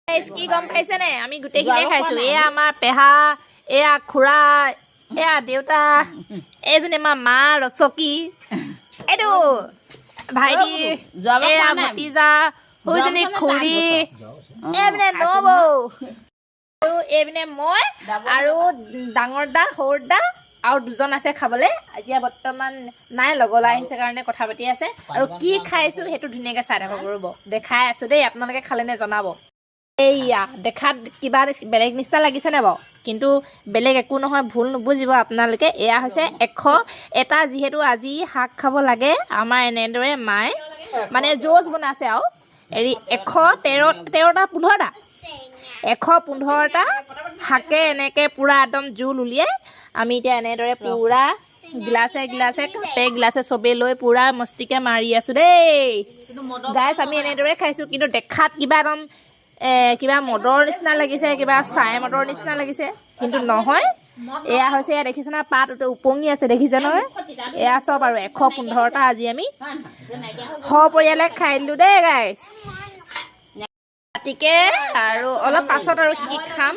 গাইছ, কি গম পাইছেনে? আমি গোটেইখিনিয়ে খাইছো। এয়া আমাৰ পেহা, এয়া খুৰা, এয়া দেউতা, এইজনী আমাৰ মা ৰচকী, এইটো ভাইটি, যোৱাবাৰ এয়া খোৱা নাই। ভতিজা, সৌজনী যোৱা বছৰ নে খুৰী, তাৰ এইপিনে নবৌ আৰু এইপিনে মই আৰু ডাঙৰ দা, সৰু দা আৰু দুজন আছে খাবলৈ। এতিয়া বৰ্তমান নাই, লগলৈ আহিছে কাৰণে কথা পাতি আছে। আৰু কি খাইছো সেইটো ধুনীয়াকে চাই থাকক, ৰ'ব, দেখাই আছো দেই। আপোনালোকে খালেনে জনাব। এইয়া দেখাত কিবা বেলেগ নিচিনা লাগিছেনে বাৰু? কিন্তু বেলেগ একো নহয়, ভুল নুবুজিব আপোনালোকে। এয়া হৈছে 101টা, যিহেতু আজি শাক খাব লাগে, আমাৰ এনেদৰে মায়ে মানে জুচ বনাইছে। আৰু হেৰি 113, 13টা, 15টা, 115টা শাকে এনেকৈ পূৰা একদম জোল উলিয়াই আমি এতিয়া এনেদৰে পূৰা গিলাচে গিলাচে, কাপে গিলাচে চবেই লৈ পূৰা মস্তিকে মাৰি আছোঁ দেই। গাইছ, আমি এনেদৰে খাইছোঁ, কিন্তু দেখাত কিবা একদম কিবা মদৰ নিচিনা লাগিছে, কিবা ছাই মদৰ নিচিনা লাগিছে, কিন্তু নহয়। এয়া হৈছে, এয়া দেখিছে নহয়, পাত উপঙি আছে, দেখিছে নহয়? এয়া চব আৰু 115টা আজি আমি সপৰিয়ালে খাই দিলোঁ দেই গাইছ। ৰাতিকে আৰু অলপ পাছত আৰু কি কি খাম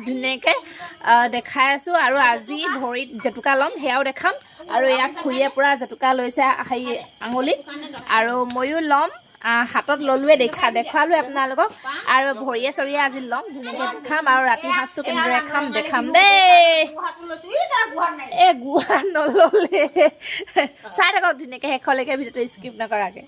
ধুনীয়াকৈ দেখাই আছোঁ। আৰু আজি ভৰিত জেতুকা ল'ম, সেয়াও দেখাম। আৰু ইয়াক খুৰীয়ে পূৰা জেতুকা লৈছে হেৰি আঙুলিত, আৰু ময়ো ল'ম। হাতত ল'লোৱে, দেখুৱালোৱে আপোনালোকক। আৰু ভৰিয়ে চৰিয়ে আজি ল'ম, ধুনীয়াকৈ দেখাম। আৰু ৰাতি সাজটো কেনেদৰে খাম দেখাম দেই। এই গোৱা নল'লে। চাই থাকক ধুনীয়াকৈ শেষলৈকে ভিডিঅ'টো, স্কিপ নকৰাকৈ।